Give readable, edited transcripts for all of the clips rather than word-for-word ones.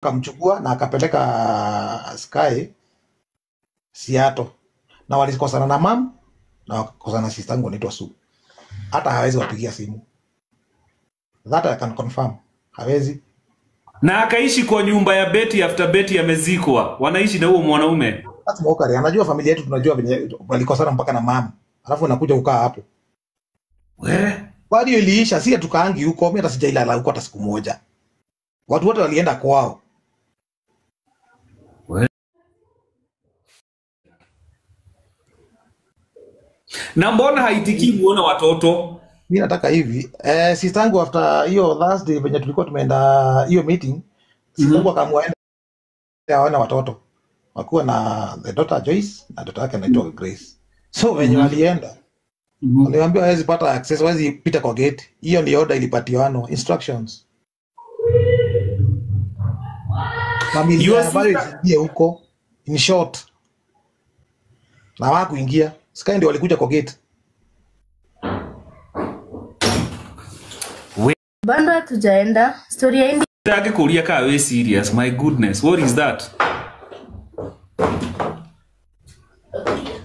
Akamchukua na akapeleka Sky Seattle. Na walikosana na mam na wakakosana na sister yangu anaitwa Sue. Hata hawezi wapigia simu. That I can confirm. Hawezi. Na akaishi kwa nyumba ya Betty after Betty amezikwa. Wanaishi na huo mwanaume. That's mockery. Anajua familia yetu, tunajua venye walikosana mpaka na mam. Alafu anakuja kukaa hapo. We? Bado iliisha, si tukaangi huko, mimi hata sijailala huko hata siku moja. Watu wote walienda kwao. We? Na mbona haitikii muone watoto? Mimi nataka hivi, sister yangu after hiyo Thursday venye tulikuwa tumeenda hiyo meeting, sister yangu akaamua aende aone watoto. Wakuwa na the daughter Joyce na daughter yake anaitwa Grace. So venye walienda, waliambiwa hawezi pata access, hawezi pita kwa gate. Hiyo ni order ilipatiwana, instructions. Familia ambayo isiingie huko, in short. Na hawakuingia. Sky ndio walikuja kwa gate. Bado hatujaenda. Story ya India. Yake kulia ka we serious. My goodness, what is that?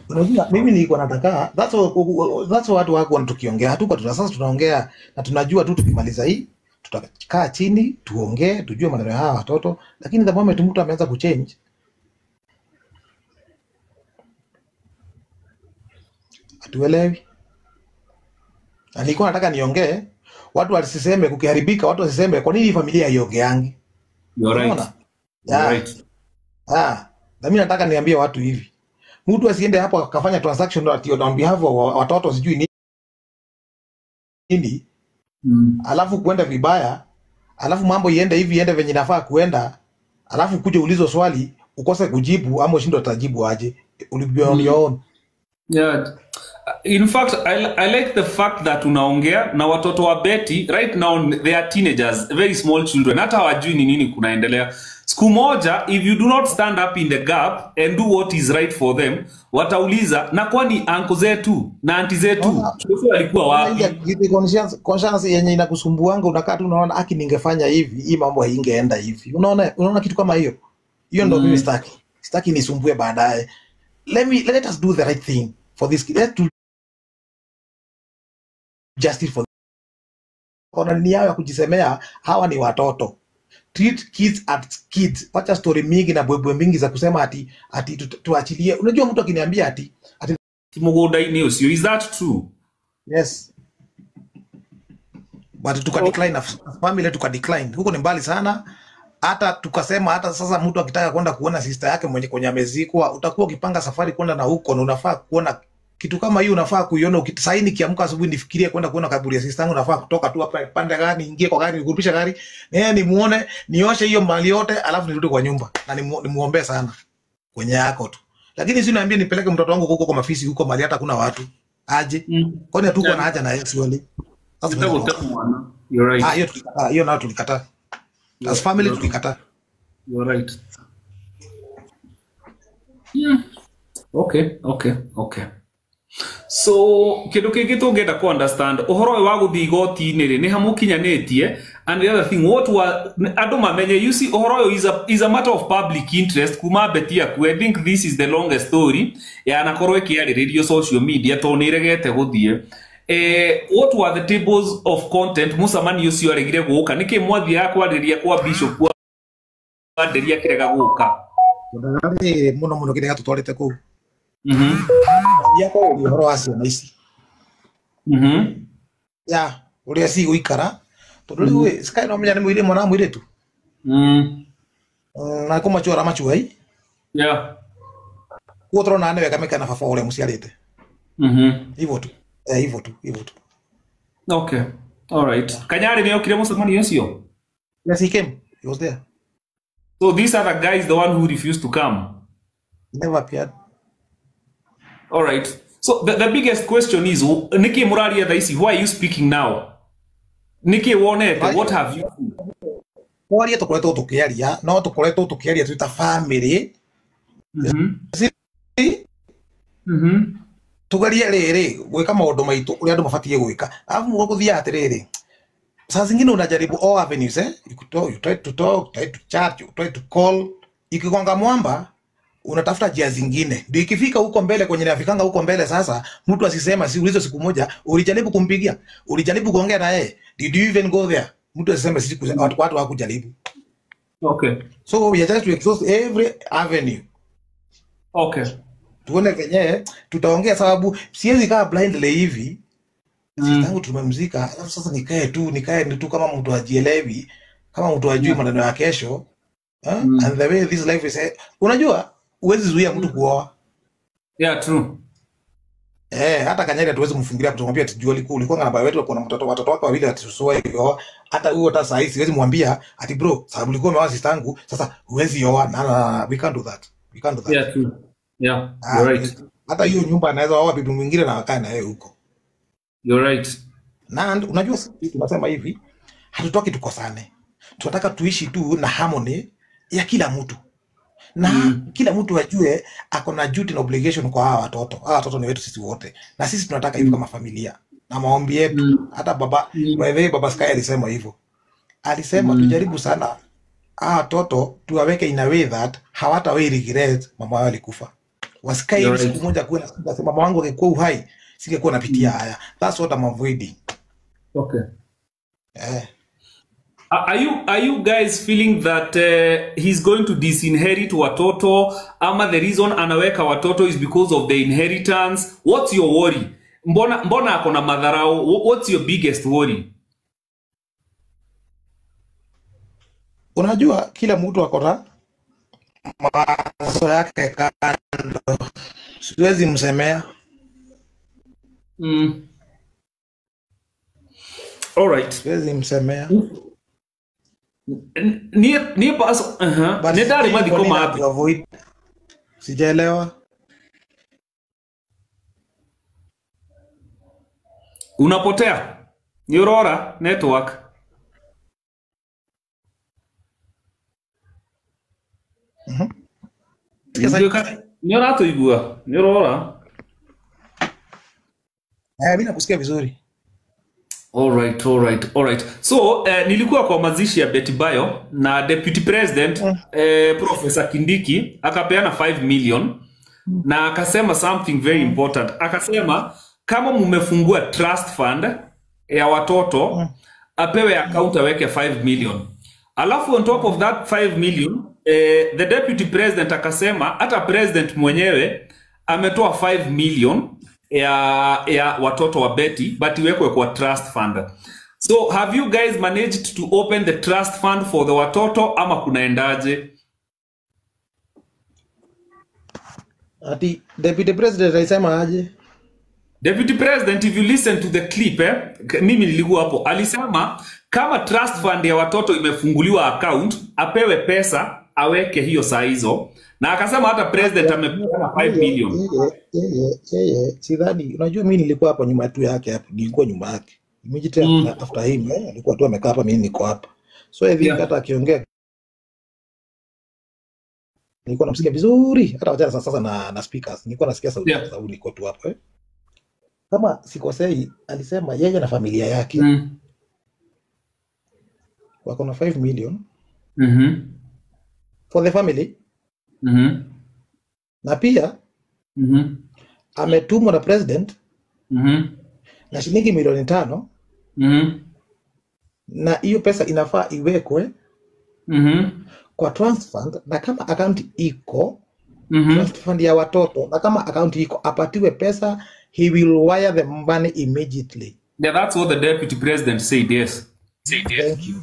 Unajua mimi nilikuwa nataka that's watu wako wanatukiongea. Hatuko tuna sasa tunaongea na tunajua tu tukimaliza hii tutakaa chini tuongee tujue maneno ya hawa watoto, lakini the moment mtu ameanza kuchange hatuelewi. Na nilikuwa nataka niongee watu wasiseme kukiharibika, watu wasiseme kwa nini familia haiongeangi. You're right. Yeah. Right. Ah, na mimi nataka niambie watu hivi. Mtu asiende hapo akafanya transaction ati on behalf of watoto sijui nini. Alafu kuenda vibaya, alafu mambo iende hivi iende venye inafaa kuenda, alafu kuja ulizo swali ukose kujibu ama ushindwe utajibu aje. You'll be on your own. Yeah. In fact, I like the fact that unaongea na watoto wa Betty right now, they are teenagers, very small children. Hata hawajui ni nini kunaendelea. Siku moja, if you do not stand up in the gap and do what is right for them, watauliza, na kwani uncle zetu na auntie zetu walikuwa wapi? Conscience yenye inakusumbuanga, unakaa tu unaona aki ningefanya hivi, hii mambo haingeenda hivi. Unaona kitu kama hiyo. Hiyo ndio mimi sitaki. Sitaki nisumbue baadaye. Let us do the right thing for this. Let's do justice for kona ni yao ya kujisemea, hawa ni watoto. Treat kids as kids. Wacha story mingi na bwebwe mingi za kusema ati tuachilie. Unajua mtu akiniambia ati mugunda-ini ucio, is that true? Yes. But tuka decline family, tuka decline. Huko ni mbali sana. Hata tukasema hata sasa mtu akitaka kwenda kuona sister yake mwenye kwenye amezikwa, utakuwa ukipanga safari kwenda na huko na unafaa kuona kitu kama hiyo, unafaa kuiona. Ukisaini kiamka asubuhi nifikirie kwenda kuona kaburi ya sister yangu, nafaa kutoka tu hapa pande gani, ingie kwa gari, nigurupisha gari, nimuone, nioshe hiyo mali yote, alafu nirudi kwa nyumba na nimuombe sana kwenye yako tu. Lakini si niambie nipeleke mtoto wangu huko kwa mafisi huko mali hata kuna watu aje? Kwani hatuko na haja na Yesu wale. Sasa you're right. Ah, hiyo tulikataa, hiyo nayo tulikataa. As family tulikataa. You're right. Yeah. Okay. So kindu kingi tungenda ku understand uhoro uyu wa guthii igoti-inĩ rĩ, nĩ hamukinyanĩtie, and the other thing what wa andu mamenye, you see uhoro uyu is a matter of public interest kuma Betty aku. I think this is the longest story yanakorwo ĩkĩarĩrĩrio social media tondũ nĩ ĩregete gũthiĩ. What were the tables of content mucemani ũcio aregire gũka? Nĩkĩ mwathiaga kwarĩria kwa bishop wa Nderia akĩrega gũka? Mũno mũno kĩrĩa tũtwarĩte kũu. Ya kwa ũhoro wa ciana ici. Ya ũrĩa cigũikara tondũ rĩu Sky no menya nĩ mũirĩ mwana mũirĩtu. Na kũmachua machuai. Yeah. Kuo tũrona nĩ wega mekana baba ũrĩa mũciarĩte. Hivyo tu. Hivyo tu. Okay. All right. Kanyari nĩ okire mũcemanio ũcio? Yes, he came. He was there. So this other guy is the one who refused to come. He never appeared. All right. So the biggest question is, Niki Muraria thaa ici, why are you speaking now? Niki wonete, what have you seen? Kwaria tukoretwo tukiaria, no tukoretwo tukiaria twĩ ta family. Tugerie rĩrĩ gwĩka maũndũ maitũ ũrĩa andũ mabatiĩ gwĩka. Alafu gũthiaga atĩrĩrĩ, Saa zingine unajaribu all avenues, eh? You try to talk, try to chat, you try to call. Ikigonga mwamba unatafuta njia zingine. Ndio ikifika huko mbele kwenye nafikanga huko mbele sasa, mtu asisema si ulizo siku moja ulijaribu kumpigia, ulijaribu kuongea na yeye. Did you even go there? Mtu asiseme sisi watu hawakujaribu. Okay. So we are trying to exhaust every avenue. Okay. Tuone venye tutaongea, sababu siwezi kaa blindly hivi. Sistangu tumemzika, alafu sasa nikae tu kama mtu hajielewi, kama mtu hajui maneno ya kesho. And the way this life is, unajua huwezi zuia mtu kuoa. Yeah, true. Hata Kanyari hatuwezi kumfungilia mtu, kumwambia ati jua ulikuwa na baba wetu kuna mtoto watoto wake wawili atusoe hivyo. Hata huyo hata saa hii siwezi mwambia ati bro, sababu ulikuwa umeoa sistangu, sasa huwezi oa. Na we can't do that. We can't do that. Yeah, true. Yeah, you're right. Hata hiyo nyumba anaweza oa bibi mwingine na wakae na yeye huko. You're right. Na unajua sisi tunasema hivi, hatutoki tukosane. Tunataka tuishi tu na harmony ya kila mtu. Na kila mtu ajue ako na duty na obligation kwa hawa watoto. Hawa watoto ni wetu sisi wote. Na sisi tunataka hivi kama familia. Na maombi yetu. Hata baba, by the way, Baba Sky alisema hivyo. Alisema tujaribu sana hawa watoto tuwaweke in a way that hawatawahi regret mama wao alikufa. Wasikae hivi siku moja kuwe na siku nasema mama wangu angekuwa uhai singekuwa napitia haya. That's what I'm avoiding. Okay. Are you guys feeling that he's going to disinherit watoto, ama the reason anaweka watoto is because of the inheritance? What's your worry? Mbona ako na madharau? What's your biggest worry? Unajua kila mtu ako na mawazo yake kando. Siwezi msemea. All right. Siwezi msemea. Ni paso. Ni dari madiko mapi. Sijaelewa. Unapotea. Ni Aurora network. Ni rato igua. Ni Aurora. Mimi nakusikia vizuri. All right. So, nilikuwa kwa mazishi ya Betty Bayo na Deputy President Professor Kindiki akapeana 5 million na akasema something very important. Akasema kama mumefungua trust fund ya watoto apewe account aweke 5 million. Alafu on top of that 5 million the Deputy President akasema hata president mwenyewe ametoa 5 million ya watoto wa Betty, but iwekwe kwa trust fund. So have you guys managed to open the trust fund for the watoto ama kunaendaje? Ati Deputy President alisema aje? Deputy President, if you listen to the clip, mimi nilikuwa hapo, alisema kama trust fund ya watoto imefunguliwa account, apewe pesa aweke hiyo saa hizo. Na akasema hata president amepeana 5 million. Yeye, sidhani. Unajua mimi nilikuwa hapo nyuma tu yake hapo, nilikuwa nyuma yake. Immediately after him, alikuwa tu amekaa hapa, mimi niko hapa. So I think hata akiongea nilikuwa namsikia vizuri, hata wachana sasa na speakers. Nilikuwa nasikia sauti kwa sababu nilikuwa tu hapo. Kama sikosei, alisema yeye na familia yake wako na 5 million for the family. Na pia ametumwa na president na shilingi milioni 5 na hiyo pesa inafaa iwekwe kwa trust fund, na kama account iko trust fund ya watoto, na kama account iko apatiwe pesa, he will wire the money immediately. Yeah, that's what the deputy president said. Yes. Thank you.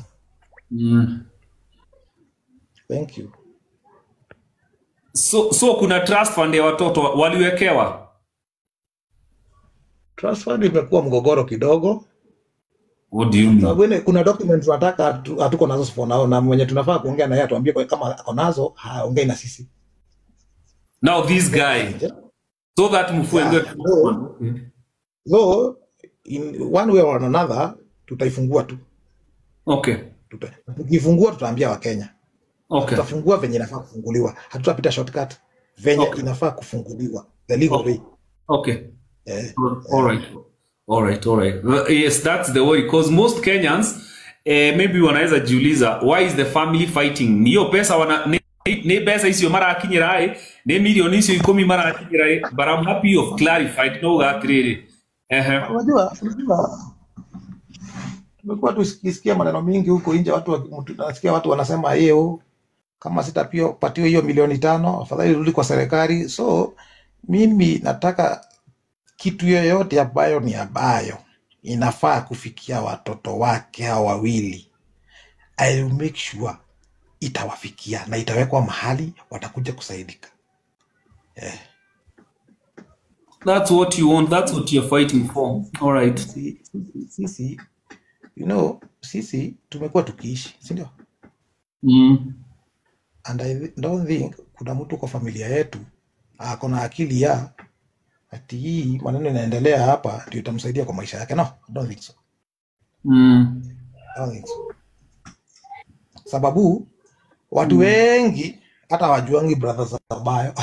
Thank you. So kuna trust fund ya watoto waliwekewa? Trust fund imekuwa mgogoro kidogo. What do you mean? Kuna document tunataka hatuko nazo for now, na mwenye tunafaa kuongea na yeye atuambie kama ako nazo, haongei na sisi. Now this guy, so that mfuenge. So in one way or another tutaifungua tu. Okay. Tukifungua tutaambia Wakenya. Okay. Tutafungua venye inafaa kufunguliwa. Hatutapita shortcut. Venye inafaa kufunguliwa. The legal way. Okay. All right. Yes, that's the way, because most Kenyans Maybe wanaweza jiuliza, why is the family fighting? Ni hiyo pesa wana ni mbeca icio marakinyira ĩ, nĩ milioni icio 10 marakinyira ĩ, but I'm happy you've clarified no gatirĩrĩ. Ehe. Unajua tumekuwa tukisikia maneno mingi huko nje, nasikia watu wanasema yeo kama sitapatiwa hiyo milioni 5 afadhali rudi kwa serikali. So mimi nataka kitu yoyote ambayo ni ambayo inafaa kufikia watoto wake hao wawili, I will make sure itawafikia na itawekwa mahali watakuja kusaidika. That's what you want, that's what you're fighting for. All right. Sisi, you know, sisi tumekuwa tukiishi, si ndio? And I don't think kuna mtu kwa familia yetu ako na akili ya ati hii maneno inaendelea hapa ndio itamsaidia kwa maisha yake. No, I don't think so. I don't think so. Sababu watu wengi hata hawajuangi brothers Bayo.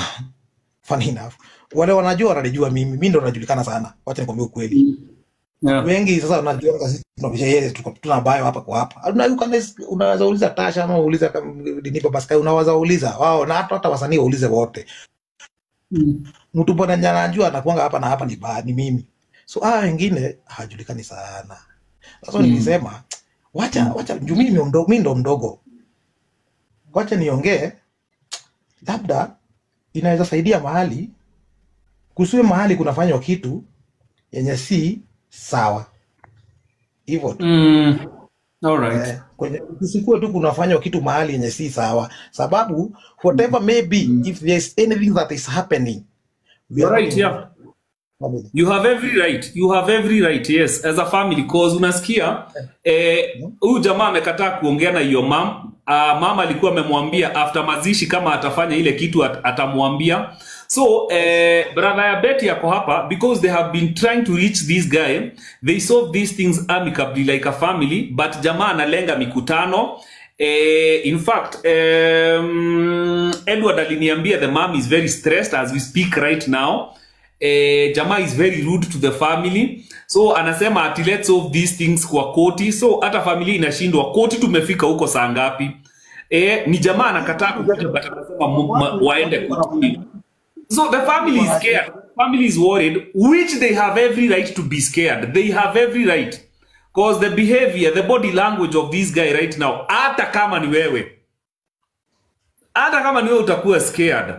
Funny enough, wale wanajua wananijua mimi, mimi ndo najulikana sana. Wacha nikwambie ukweli. Wengi sasa wanajua sisi tunapisha yeye, tuko tuna Bayo hapa kwa hapa. Unaweza uliza Tasha ama uulize Dini Baba Sky, unaweza uliza wao na hata wasanii waulize wote. Mtu mbona anajua anakuanga hapa na hapa ni mimi. So hao wengine hawajulikani sana. Sasa nilisema wacha juu mimi mimi ndo mdogo. Wacha niongee, labda inaweza saidia mahali, kusiwe mahali kunafanywa kitu yenye si sawa. Hivyo tu. All right. Kusikuwe tu kunafanywa kitu mahali yenye si sawa. Sababu whatever may be, if there is anything that is happening, we are right, yeah. Family. You have every right. You have every right, yes, as a family, cause unasikia huyu jamaa amekataa kuongea na your mom. Mama alikuwa amemwambia after mazishi kama atafanya ile kitu atamwambia. So brother ya Betty yako hapa because they have been trying to reach this guy. They solve these things amicably like a family, but jamaa analenga mikutano. In fact, Edward aliniambia the mom is very stressed as we speak right now. Jamaa is very rude to the family. So anasema ati let's solve these things kwa koti. So hata familia inashindwa koti, tumefika huko saa ngapi? Ni jamaa anakataa kukuja, but anasema waende kotini. So the family is scared. Family is worried, which they have every right to be scared. They have every right. Because the behavior, the body language of this guy right now, hata kama ni wewe utakuwa scared.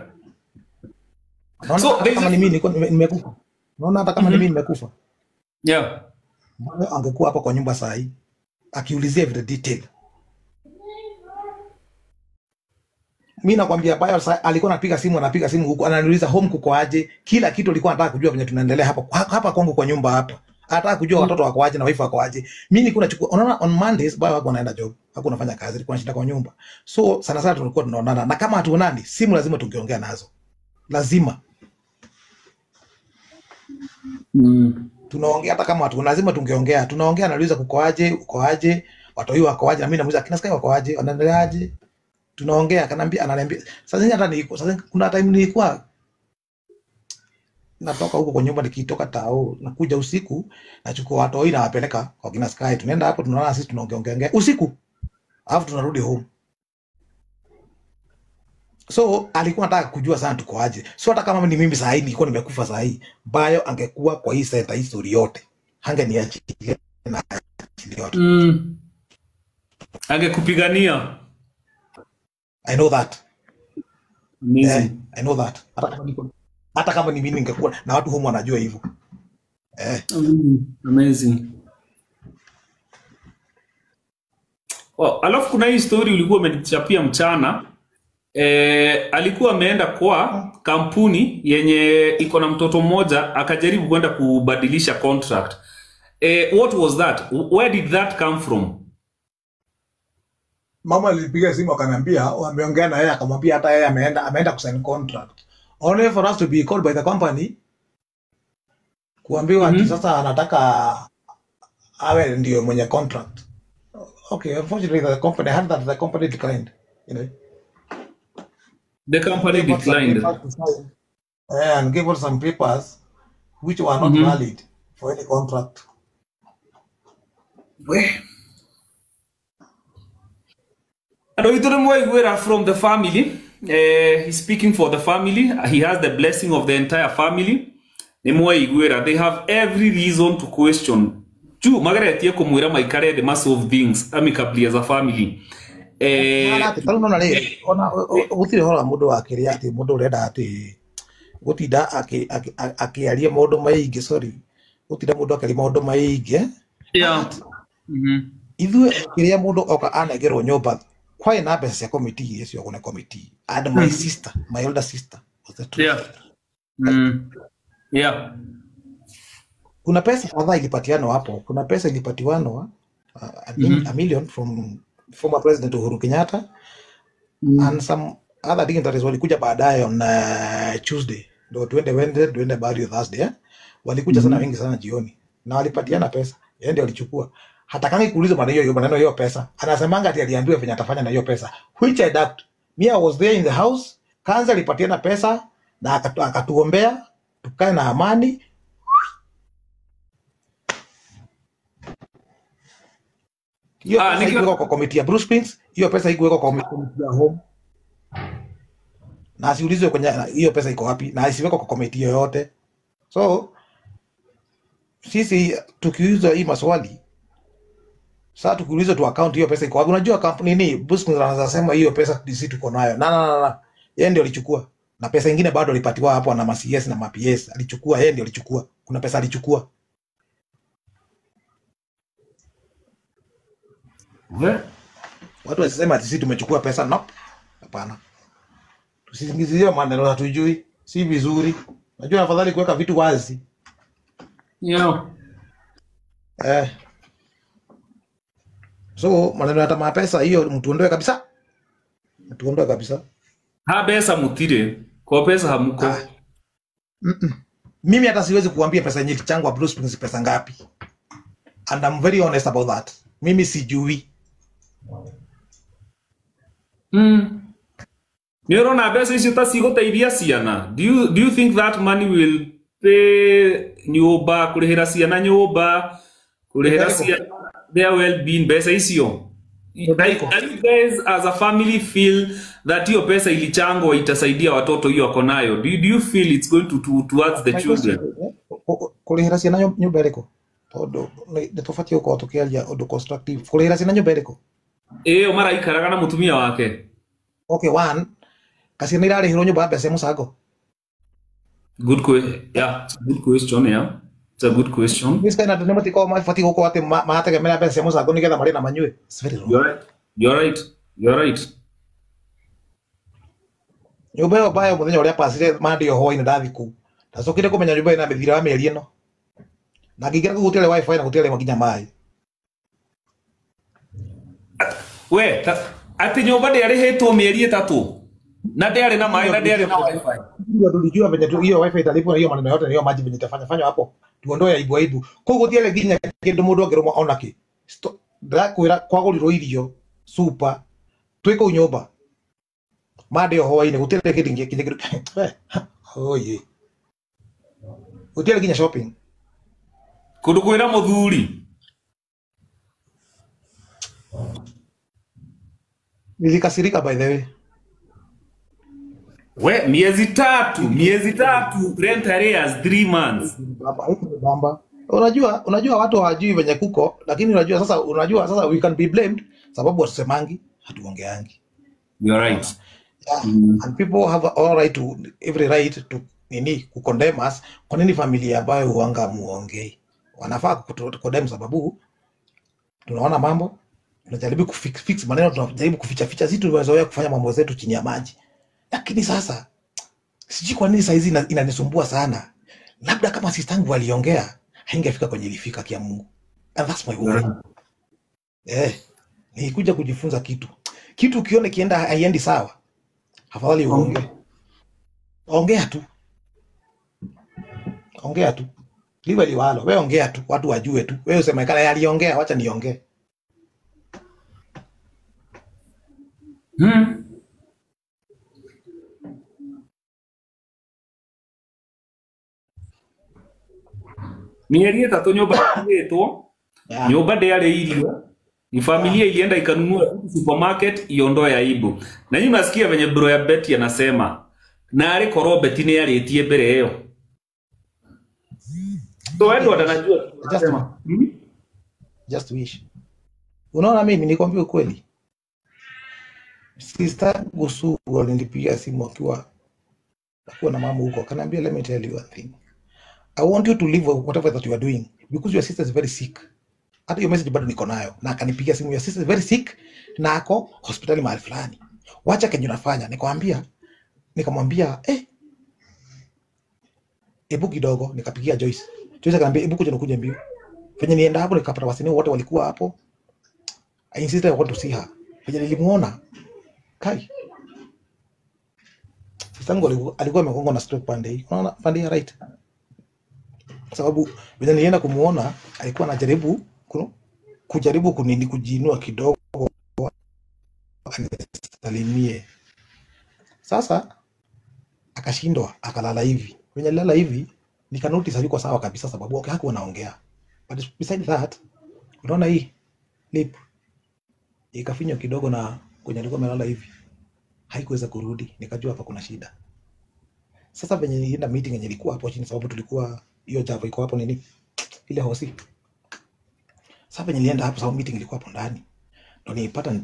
So kama ni mimi nimekufa. Naona hata kama ni mimi nimekufa. Yeah. Mbona angekuwa hapa kwa nyumba saa hii akiulizia every detail. Mimi nakwambia Bayo alikuwa anapiga simu huku ananiuliza home kuko aje, kila kitu alikuwa anataka kujua venye tunaendelea hapa kwangu kwa nyumba hapa. Anataka kujua watoto wako aje na wife wako aje. Mimi nilikuwa nachukua, unaona on Mondays Bayo hakuwa anaenda job, hakuwa anafanya kazi, alikuwa anashinda kwa nyumba. So sana sana tulikuwa tunaonana, na kama hatuonani simu lazima tungeongea nazo. Lazima. Tunaongea hata kama hatu lazima tungeongea. Tunaongea, anauliza kuko aje, uko aje, watu wako aje, na mimi namuuliza kina Sky wako aje, wanaendelea aje. Tunaongea, ananiambia. Sasa hata niko, sasa kuna time nilikuwa natoka huko kwa nyumba, nikitoka tao nakuja usiku, nachukua watu wao na wapeleka kwa kina Sky. Tunaenda hapo tunaona sisi tunaongea usiku. Alafu tunarudi home. So alikuwa anataka kujua sana tuko aje. So hata kama ni mimi saa hii nilikuwa nimekufa saa hii, Bayo angekuwa kwa hii center hii story yote. Hangeniachilia na achilia watu. Angekupigania. I know that. Amazing. I know that. Hata kama ni mimi ningekuwa na watu humu wanajua hivyo. Amazing. Well, alafu kuna hii story ulikuwa umenichapia mchana. Alikuwa ameenda kwa kampuni yenye iko na mtoto mmoja, akajaribu kwenda kubadilisha contract. What was that? Where did that come from? Mama alipiga simu akaniambia wameongea na yeye, akamwambia hata yeye ameenda kusign contract. Only for us to be called by the company kuambiwa ati sasa anataka awe ndio mwenye contract. Okay, unfortunately the company had that, the company declined, you know. The company declined. And gave us some papers which were not valid for any contract. Andũ aitũ nĩ mwaiguĩra from the family. He's speaking for the family. He has the blessing of the entire family. Nĩ mwaiguĩra. They have every reason to question. Juu mageretie kũmwĩra maikare thĩ ma solve things amicably as a family. Tarĩu nona rĩrĩ ona gũtirĩ ũhoro wa mũndũ wa kĩrĩa atĩ mũndũ ũrenda atĩ gũtinda akĩaria maũndũ maingĩ, sorry, gũtinda mũndũ akĩaria maũndũ maingĩ. Yeah. Ithuĩ kĩrĩa mũndũ oka anengerwo nyũmba kwarĩ na mbeca cia committee iria ciogwo nĩ committee, and my sister, my older sister was the truth. Yeah. Yeah. Kuna pesa kadhaa ilipatianwa hapo. Kuna pesa ilipatiwanwa a million from former President Uhuru Kenyatta and some other dignitaries walikuja baadaye on Tuesday. Ndio tuende Wednesday, tuende burial Thursday, eh? Walikuja sana wengi sana jioni na walipatiana pesa. Yeye ndio alichukua. Hata kama ikuuliza maneno hiyo maneno hiyo pesa, anasemanga ati aliambiwa venye atafanya na hiyo pesa, which I doubt. Me, I was there in the house. Kanza alipatiana pesa na akatuombea tukae na amani. Hiyo pesa haikuwekwa kwa committee ya Bruce Prince, hiyo pesa haikuwekwa kwa committee ya home. Na asiulizwe kwenye hiyo pesa iko wapi, na isiwekwe kwa committee yoyote. So sisi tukiulizwa hii maswali, sasa tukiulizwa tu account hiyo pesa iko wapi, unajua kampuni nini Bruce Prince anaweza sema hiyo pesa DC tuko nayo. Na na na. Yeye ndio alichukua. Na pesa nyingine bado alipatiwa hapo na ma CS na ma PS, alichukua, yeye ndio alichukua. Kuna pesa alichukua. Watu wasisema ati sisi tumechukua pesa, no. Hapana. Tusisingizie maneno hatujui, si vizuri. Najua afadhali kuweka vitu wazi. Yeah. So maneno ya tamaa pesa hiyo mtuondoe kabisa. Mtuondoe kabisa. Ha pesa mutire. Kwa pesa hamuko. Mimi hata siwezi kuambia pesa yenye ilichangwa Blue Springs pesa ngapi. And I'm very honest about that. Mimi sijui. Nĩ ũrona mbeca icio ta cigũteithia ciana? Do you think that money will pay nyũmba, kũrĩhĩra ciana nyũmba, kũrĩhĩra ciana their well-being, mbeca icio? Are you guys as a family feel that hiyo pesa ilichangwa itasaidia watoto hiyo wako nayo? Do you feel it's going to towards the children? Kũrĩhĩra ciana nyũmba ĩrĩkũ? Tondũ nĩ tũbatiĩ gũkorwo tũkĩaria ũndũ constructive. Kũrĩhĩra ciana nyũmba ĩrĩkũ? Ĩyo maraikaraga na mũtumia wake. Okay, one, kaciana irarĩhĩrwo nyũmba mbeca cia mũcango. Good yeah, good question, yeah. It's a good question. This kind of nĩ matikoragwo mabatiĩ gũkorwo atĩ marategemera mbeca cia mũcango nĩgetha marĩe na manyue. It's very wrong. You're right. You're right. You're right. Nyũmba ĩyo mbayo mũthenya ũrĩa pasire mandio hwaĩ-inĩ ndathi kũu. Ndacokire kũmenya nyũmba ĩna mĩthira wa mĩeri ĩno. Na ngĩingĩra kũu gũtiarĩ wifi na gũtiarĩ nginya maĩ. We, atĩ nyũmba ndĩarĩhĩtwo mĩeri ĩtatũ na ndĩarĩ na maĩ na ndĩarĩ na wifi. Ndio tulijua venye tu hiyo wifi italipwa na hiyo maneno yote na hiyo maji venye itafanya fanya hapo. Tuondoe aibu aibu. Kũu gũtiarĩ nginya kĩndũ mũndũ angĩrũma ona kĩ. Ndĩrakwĩra kwagũrirwo irio super twĩ kũu nyũmba. Mande o hwaĩ-inĩ gũtiarĩ kĩndũ nginya kĩndũ. Oye. Gũtiarĩ nginya shopping. Kũndũ kwĩna mũthuri. Nilikasirika by the way. We, miezi tatu, rent arrears 3 months. Bamba. Unajua watu hawajui venye kuko, lakini unajua sasa we can be blamed sababu hatusemangi, hatuongeangi. You're right. Yeah. And people have all right to every right to nini ku condemn us. Kwa nini familia ambayo huanga muongei? Wanafaa kucondemn sababu tunaona mambo, tunajaribu kufix fix maneno, tunajaribu kuficha ficha, sisi tumezoea kufanya mambo zetu chini ya maji. Lakini sasa sijui kwa nini saizi inanisumbua sana. Labda kama sistangu waliongea haingefika kwenye ilifika kia Mungu. And that's my worry. Nilikuja kujifunza kitu. Kitu ukione kienda haiendi sawa, afadhali uongee. Ongea tu. Ongea tu. Liwe liwalo, wewe ongea tu, watu wajue tu. Wewe useme kana aliongea, wacha niongee. Mĩeri ĩtatũ nyũmba ĩtwo, nyũmba ndĩarĩ irio, Ni familia ilienda ikanunua vitu supermarket iondoe aibu. Na nyinyi mnasikia venye bro ya Betty anasema. Na ari korwo Betty ni yarĩtie mbere ĩyo. So Edward anajua just, just wish. Unaona mimi nikwambie ukweli. Sister Gusu alinipigia simu akiwa na mama huko. Akaniambia, let me tell you one thing. I want you to leave whatever that you are doing because your sister is very sick. Hata hiyo message bado niko nayo. Na akanipigia simu, your sister is very sick na ako hospitali mahali fulani. Wacha kenye unafanya. Nikamwambia ebu kidogo. Nikapigia Joyce. Joyce akaniambia ebu kuja nikuje mbio. Venye nienda hapo nikapata wasanii wote walikuwa hapo. I insisted I want to see her. Venye nilimuona kai sister yangu alikuwa amegongwa na stroke pande hii. Unaona pande ya right. Sababu venye nilienda kumuona alikuwa anajaribu kujaribu kunini kujiinua kidogo anisalimie. Sasa akashindwa, akalala hivi. Venye alilala hivi nikanotice hayuko sawa kabisa, sababu okay, hakuwa anaongea. But beside that, unaona hii lip ikafinywa kidogo na kwenye alikuwa amelala hivi. Haikuweza kurudi, nikajua hapa kuna shida. Sasa venye nilienda meeting yenye ilikuwa hapo chini, sababu tulikuwa hiyo Java iko hapo nini ile hosi. Sasa venye nilienda hapo, sababu meeting ilikuwa hapo ndani, ndo nilipata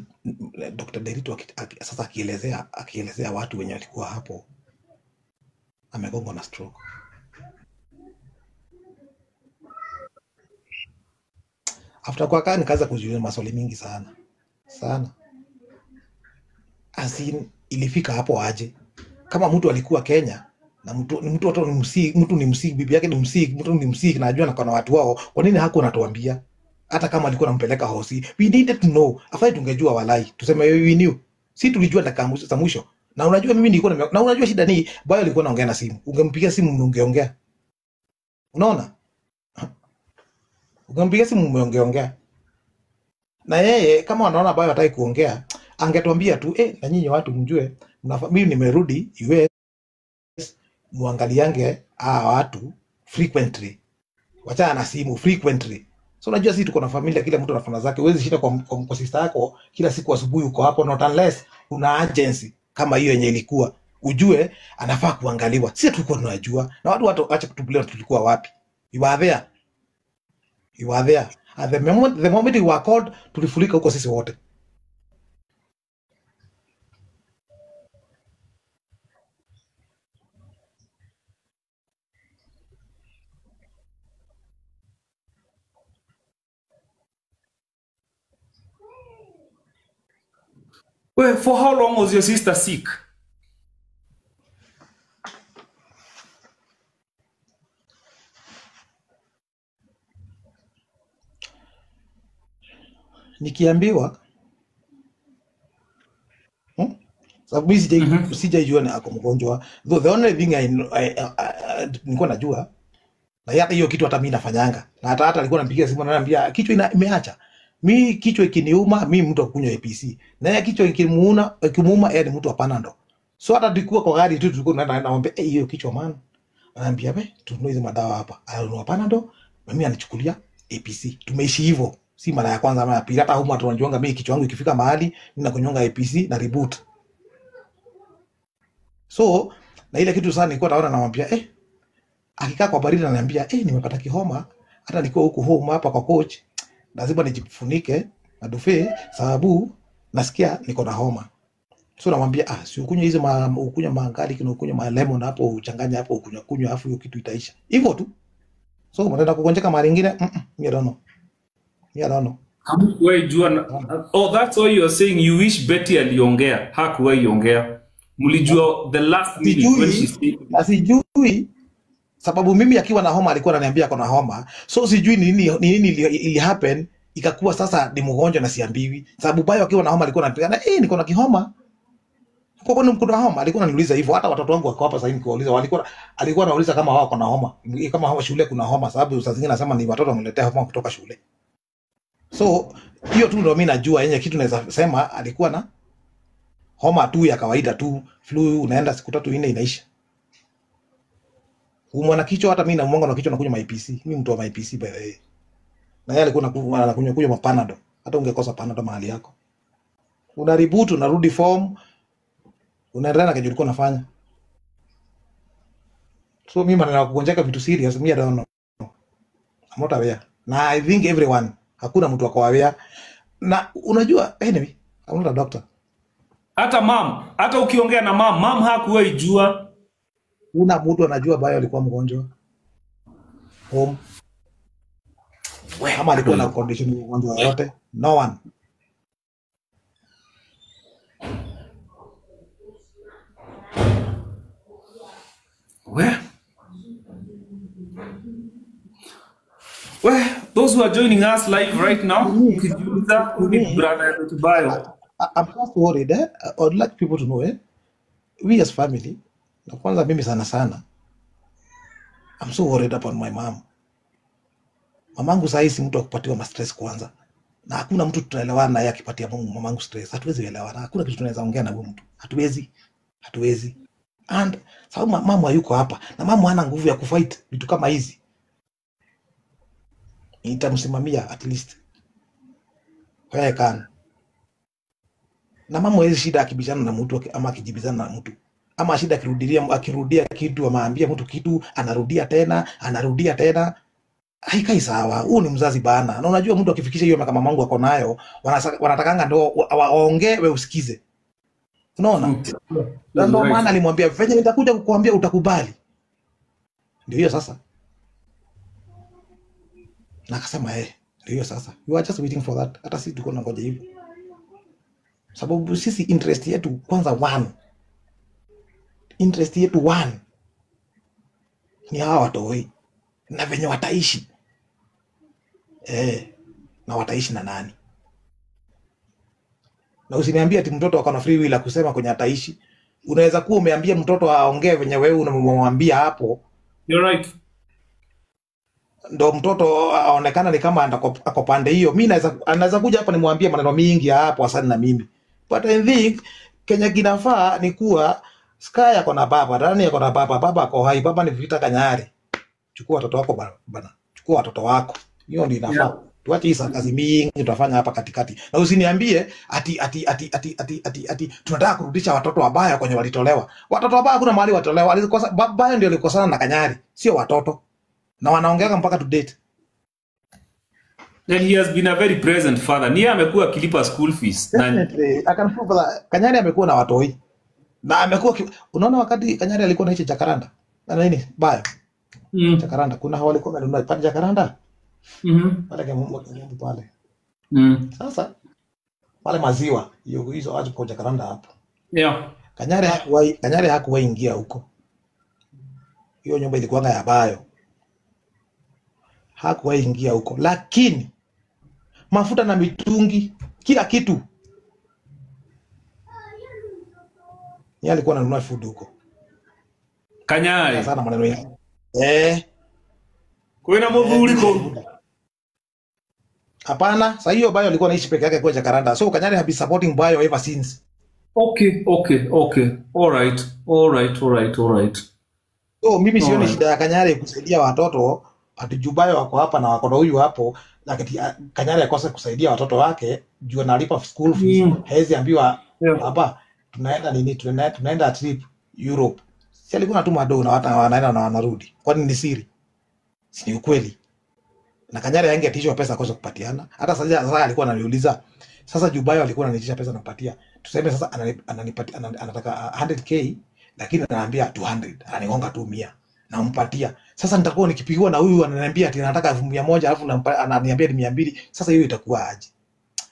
Dr. Derito sasa akielezea watu wenye walikuwa hapo amegongwa na stroke. After kwa kaa nikaanza kujiuliza maswali mingi sana sana. As in, ilifika hapo aje? Kama mtu alikuwa Kenya na mtu hata ni msii, mtu ni msii, bibi yake ni msii, mtu ni msii na anajua na kuna watu wao, kwa nini hakuwa anatuambia? Hata kama alikuwa anampeleka hosi, we needed to know. Afadhali tungejua walai, tuseme we knew. Si tulijua dakika za mwisho. Na unajua mimi nilikuwa na unajua shida ni Bayo alikuwa anaongea na simu. Ungempigia simu ungeongea. Unaona? Ungempigia simu ungeongea. Na yeye kama anaona Bayo hataki kuongea, angetuambia tu na nyinyi watu mjue mimi nimerudi US, muangaliange watu frequently. Wachana na simu frequently. So unajua sisi tuko na familia, kila mtu ana familia zake. Huwezi shinda kwa sister yako kila siku asubuhi uko hapo, not unless una agency kama hiyo yenye ilikuwa. Ujue anafaa kuangaliwa. Sisi tulikuwa tunajua. Na watu acha kutublame tulikuwa wapi. You were there. You were there. At the moment we were called, tulifurika huko sisi wote. Well, for how long was your sister sick? Nikiambiwa sababu mimi sijaijua ni ako mgonjwa. Though the only thing I nilikuwa najua, na hata hiyo kitu hata mimi nafanyanga. Na hata alikuwa anampigia simu ananiambia kichwa imeacha. Mi kichwa ikiniuma, mi mtu akunywa APC. Na yeye kichwa ikimuuma yeye ni mtu wa Panadol. So hata tulikuwa kwa gari tu tulikuwa tunaenda namwambia hiyo kichwa man. Ananiambia be tununue hizo madawa hapa. Ananunua Panadol, mimi anichukulia APC. Tumeishi hivyo. Si mara ya kwanza ama ya pili. Hata humu tunajuanga mimi kichwa yangu ikifika mahali mimi nakunyonga APC na reboot. So na ile kitu sana nilikuwa naona namwambia akikaa kwa baridi ananiambia nimepata kihoma, hata nilikuwa huku home hapa kwa coach lazima nijifunike na dufe sababu nasikia niko na homa. So namwambia si ukunywe hizo ukunywe maangali kina ukunywe ma lemon hapo uchanganye hapo ukunywe kunywa afu hiyo kitu itaisha. Hivyo tu. So unaenda kugonjeka mara nyingine, I don't know. I don't know. Hamkuwahi jua. Oh, that's why you are saying you wish Betty aliongea. Hakuwahi ongea. Mlijua the last minute when she said. Na sijui sababu mimi akiwa na homa alikuwa ananiambia ako na homa. So sijui ni nini ili happen ikakuwa sasa ni mgonjwa na siambiwi. Sababu Bayo akiwa na homa alikuwa ananipiga na niko na kihoma. Kwa kwani mko na homa? Alikuwa ananiuliza hivyo. Hata watoto wangu wako hapa sasa hivi nikiwauliza alikuwa anauliza kama wao wako na homa. Kama homa shule kuna homa, sababu saa zingine nasema ni watoto wameletea homa kutoka shule. So hiyo tu ndio mimi najua yenye kitu naweza sema alikuwa na homa tu ya kawaida tu, flu unaenda siku 3 4 inaisha. Kuumwa na kichwa, hata mimi naumwa na kichwa nakunywa MyPC. Mimi mtu wa MyPC by the way. Na yeye alikuwa anakunywa kunywa Panadol. Hata ungekosa panado mahali yako. Una reboot, unarudi form, unaendelea na kenye ulikuwa unafanya. So mimi maneno ya kugonjeka vitu serious, mimi I don't know. I'm not aware. Na I think everyone, hakuna mtu ako aware. Na unajua anyway, I'm not a doctor. Hata mam, hata ukiongea na mam, mam hakuwahi jua. Kuna mtu anajua Bayo alikuwa mgonjwa home ama alikuwa na condition ya ugonjwa yoyote? No one. Well, well, those who are joining us live right now, ukijiuliza who ni brother Betty Bayo. I'm just worried, eh? I would like people to know, eh? We as family, na kwanza mimi sana sana, I'm so worried about my mom. Mamangu saa hii si mtu wa kupatiwa ma stress kwanza. Na hakuna mtu tutaelewana naye akipatia mamangu stress. Hatuwezi elewana. Hakuna kitu tunaweza ongea na huyo mtu. Hatuwezi. Hatuwezi. And sababu mama hayuko hapa na mama hana nguvu ya kufight vitu kama hizi. Nitamsimamia at least where I can. Na mama hawezi shida akibishana na mtu ama akijibizana na mtu. Ama shida akirudia kitu ama ambia mtu kitu anarudia tena, anarudia tena. Haikai sawa. Huyu ni mzazi bana. Na unajua mtu akifikisha hiyo kama mamangu ako nayo, wanatakanga ndo waongee wewe usikize. Unaona? Na ndio maana alimwambia venye nitakuja kukuambia utakubali. Ndio hiyo sasa. Na akasema ndio hiyo sasa. You are just waiting for that. Hata sisi tuko tunangoja hivyo. Sababu sisi interest yetu kwanza one. Interest yetu one ni hawa watoi na venye wataishi. Na wataishi na nani? Na usiniambie ati mtoto akona free will ya kusema kwenye ataishi. Unaweza kuwa umeambia mtoto aongee venye wewe unamwambia hapo. You're right. Ndo mtoto aonekana ni kama ako pande hiyo. Mimi naweza kuja hapa nimwambie maneno mingi hapo asani na mimi. But I think Kenya kinafaa ni kuwa Sky ako na baba, Dani ako na baba, baba ako hai, baba ni Vita Kanyari. Chukua watoto wako bana. Chukua watoto wako. Hiyo ndio inafaa. Yeah. Tuache hii kazi mingi tutafanya hapa katikati. Na usiniambie ati ati ati ati ati ati ati tunataka kurudisha watoto wabaya kwenye walitolewa. Watoto wabaya kuna mahali walitolewa. Walikosa baba ndio alikosana na Kanyari, sio watoto. Na wanaongeaga mpaka to date. And he has been a very present father. Niye amekuwa akilipa school fees. Definitely. I can prove that Kanyari amekuwa na watoi. Na amekuwa unaona wakati Kanyari alikuwa anaishi Jacaranda. Na nini? Bayo. Jacaranda kuna hao walikuwa wananunua pale Jacaranda. Pale kama pale. Sasa pale maziwa hiyo hizo aje kwa Jacaranda hapo. Yeah. Kanyari hakuwahi ingia huko. Hiyo nyumba ilikuwa ya Bayo. Hakuwahi ingia huko. Lakini mafuta na mitungi kila kitu yeye alikuwa ananunua food huko. Kanyari. Sana maneno yake. Kwena mudhuri ko. Hapana, sasa hiyo Bayo alikuwa anaishi peke yake kwa Jacaranda. So Kanyari have been supporting Bayo ever since. Okay. All right. So mimi sioni shida ya Kanyari kusaidia watoto, ati juu Bayo wako hapa na wako na huyu hapo, lakini Kanyari akose kusaidia watoto wake juu analipa school fees. Hawezi ambiwa baba tunaenda nini, tunaenda trip Europe. Si alikuwa anatuma do na watu wanaenda na wanarudi. Kwani ni siri? Si ni ukweli? Na Kanyari angeitishwa pesa akose kupatiana. Hata sasa alikuwa ananiuliza, sasa juu Bayo alikuwa ananiitisha pesa nampatia. Tuseme sasa ananipatia anataka 100k lakini ananiambia 200, ananigonga tu 100. Nampatia. Sasa nitakuwa nikipigiwa na huyu ananiambia ati anataka 100 alafu ananiambia ni 200. Sasa hiyo itakuwa aje?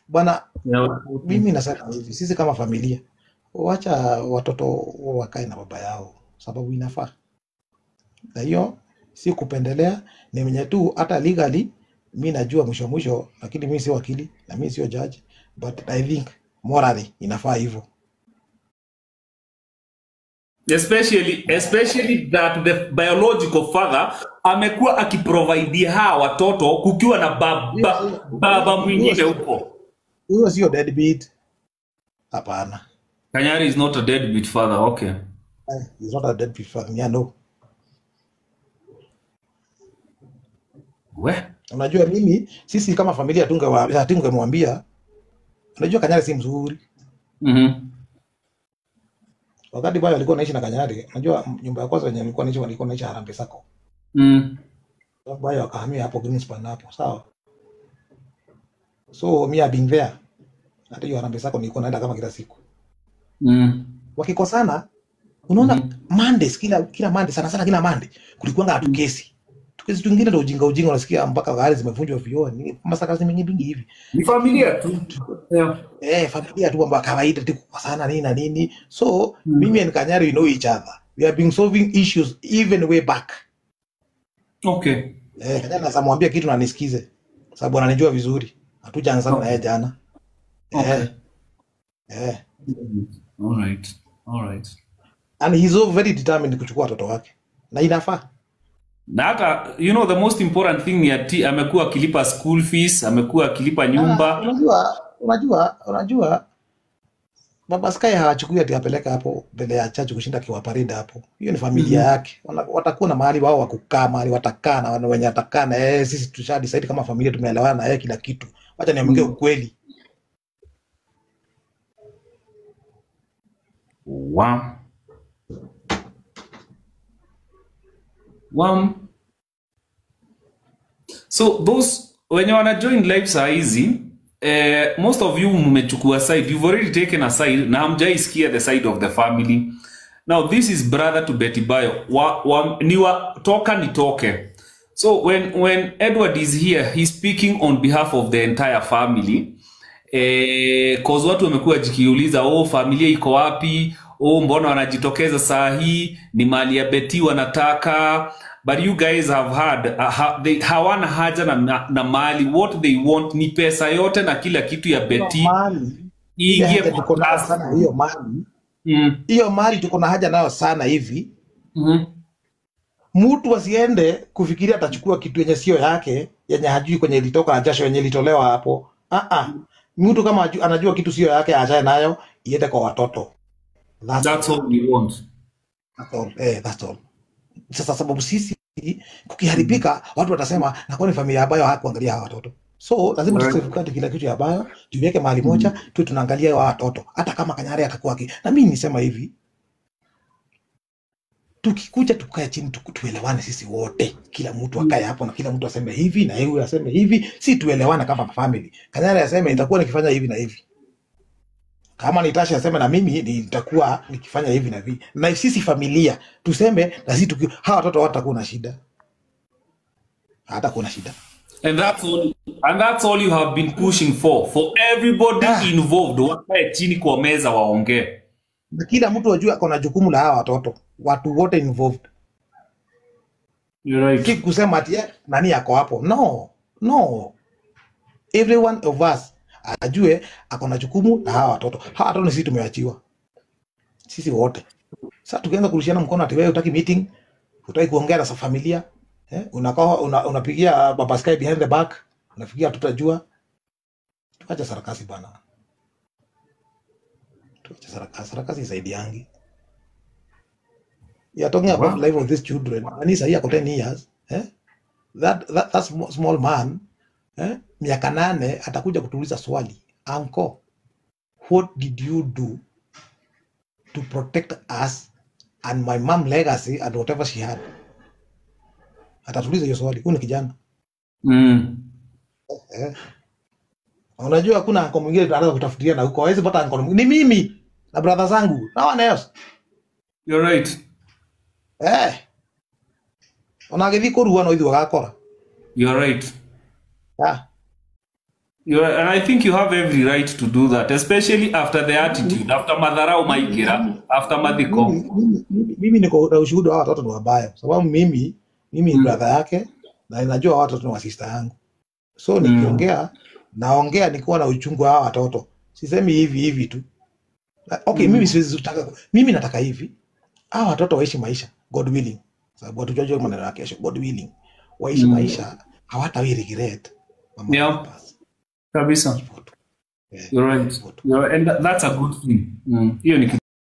Bwana, mimi nasema hivi, sisi kama familia wacha watoto wakae na baba yao sababu inafaa. Na hiyo si kupendelea, ni mwenye tu hata legally mimi najua mwisho mwisho, lakini mimi si wakili na mimi sio judge, but I think morally inafaa hivyo. Especially that the biological father amekuwa akiprovide hawa watoto kukiwa na baba mwingine huko. Huyo sio deadbeat. Hapana. Kanyari is not a deadbeat father, okay. He's not a deadbeat father. Yeah, no. We. Unajua mimi sisi kama familia hatungemwambia. Unajua Kanyari si mzuri. Wakati Bayo alikuwa anaishi na Kanyari, unajua nyumba ya kwanza yenye alikuwa anaishi walikuwa anaishi Harambee Sacco. Bayo akahamia hapo Greenspan hapo, sawa. So me have been there. Hata hiyo Harambee Sacco nilikuwa naenda kama kila siku. Wakikosana, unaona Mondays, kila Monday sana sana kila Monday kulikuwa na tukesi. Tukesi twingine ndio ujinga ujinga, unasikia mpaka gari zimevunjwa vioo, ni masaka mingi mingi hivi. Ni familia tu. Yeah. Familia tu kwamba kawaida tu kukosana nini na nini. So mimi and Kanyari we know each other. We have been solving issues even way back. Okay. Kanyari nasamwambia kitu na nisikize. Sababu ananijua vizuri. Hatujaanza na yeye jana. Okay. All right. All right. And he's so very determined kuchukua watoto wake. Na inafaa. Na hata, you know, the most important thing ni ati amekuwa akilipa school fees, amekuwa akilipa nyumba. Unajua Baba Sky hawachukui ati apeleka hapo mbele ya church kushinda kiwaparida hapo. Hiyo ni familia yake. Watakuwa na mahali wao wa kukaa, mahali watakaa na wenye watakaa na yeye. Sisi tusha decide kama familia tumeelewana na yeye kila kitu. Wacha niongee ukweli. Wow. Wow. So those when you wanna join live saa hizi, most of you mmechukua side. You've already taken a side. Na hamjaisikia the side of the family. Now this is brother to Betty Bayo. Toka nitoke. So when Edward is here, he's speaking on behalf of the entire family. Cause watu wamekuwa jikiuliza, oh, familia iko wapi? Oh, mbona wanajitokeza saa hii? Ni mali ya Betty wanataka. But you guys have heard, they hawana haja na mali. What they want ni pesa yote na kila kitu ya Betty. Iingie kwa sana hiyo mali. Hiyo mali tuko na haja nayo sana hivi. Mtu asiende kufikiria atachukua kitu yenye sio yake, yenye hajui kwenye ilitoka na jasho yenye ilitolewa hapo. Mtu kama anajua kitu sio yake achae nayo, iende kwa watoto. That's all we want. That's all. That's all. Sasa sababu sisi kukiharibika watu watasema na kwa ni familia ambayo hakuangalia hawa watoto. So lazima tusafeguard kila kitu ambayo tuweke mahali moja tu tunaangalia hawa watoto. Hata kama Kanyari atakuwa na mimi nisema hivi, tukikuja tukae chini tuelewane sisi wote. Kila mtu akae hapo na kila mtu aseme hivi na yeye aseme hivi, si tuelewane kama family. Kanyari aseme nitakuwa nikifanya hivi na hivi. Kama Natasha aseme na mimi nitakuwa nikifanya hivi na hivi. Na sisi familia tuseme na sisi hawa watoto hawatakuwa na shida. Hatakuwa na shida. And that's all you have been pushing for everybody involved. Wakae chini kwa meza waongee. Na kila mtu ajue ako na jukumu la hawa watoto. Watu wote involved. You're right. Si kusema ati nani yako hapo. No. No. Every one of us ajue ako na jukumu la hawa watoto. Hawa watoto ni sisi tumeachiwa. Sisi wote. Sasa tukianza kurushiana mkono ati wewe hutaki meeting, hutaki kuongea na familia, unakaa unapigia Baba Sky behind the back, unafikia tutajua. Tuache sarakasi bana. Tuache sarakasi, sarakasi zaidi yangi. You are talking about life of these children. Anisa here 10 years, That small man, miaka 8 atakuja kutuuliza swali. Uncle, what did you do to protect us and my mom legacy and whatever she had? Atatuuliza hiyo swali. Huyu ni kijana. Unajua kuna uncle mwingine tunataka kutafutia na huko. Hawezi pata uncle mwingine. Ni mimi na brother zangu. No one else. You're right. Ona githii kuruwa no ithuĩ agakora. You're right. Yeah. You're, and I think you have every right to do that, especially after the attitude, after madharau maikira, after madhiko. Mimi niko na ushuhuda wa watoto ni wabaya. Sababu mimi ni brother yake na ninajua watoto ni wa sister yangu. So nikiongea naongea nikiwa na uchungu wa watoto. Sisemi hivi hivi tu. Okay, mimi siwezi kutaka. Mimi nataka hivi. Hawa watoto waishi maisha, God willing. Sababu hatujajua maneno ya kesho, God willing. Waishi maisha, hawatawi regret. Mama. Yeah. Kabisa. You're right. You're, and that's a good thing. Hiyo ni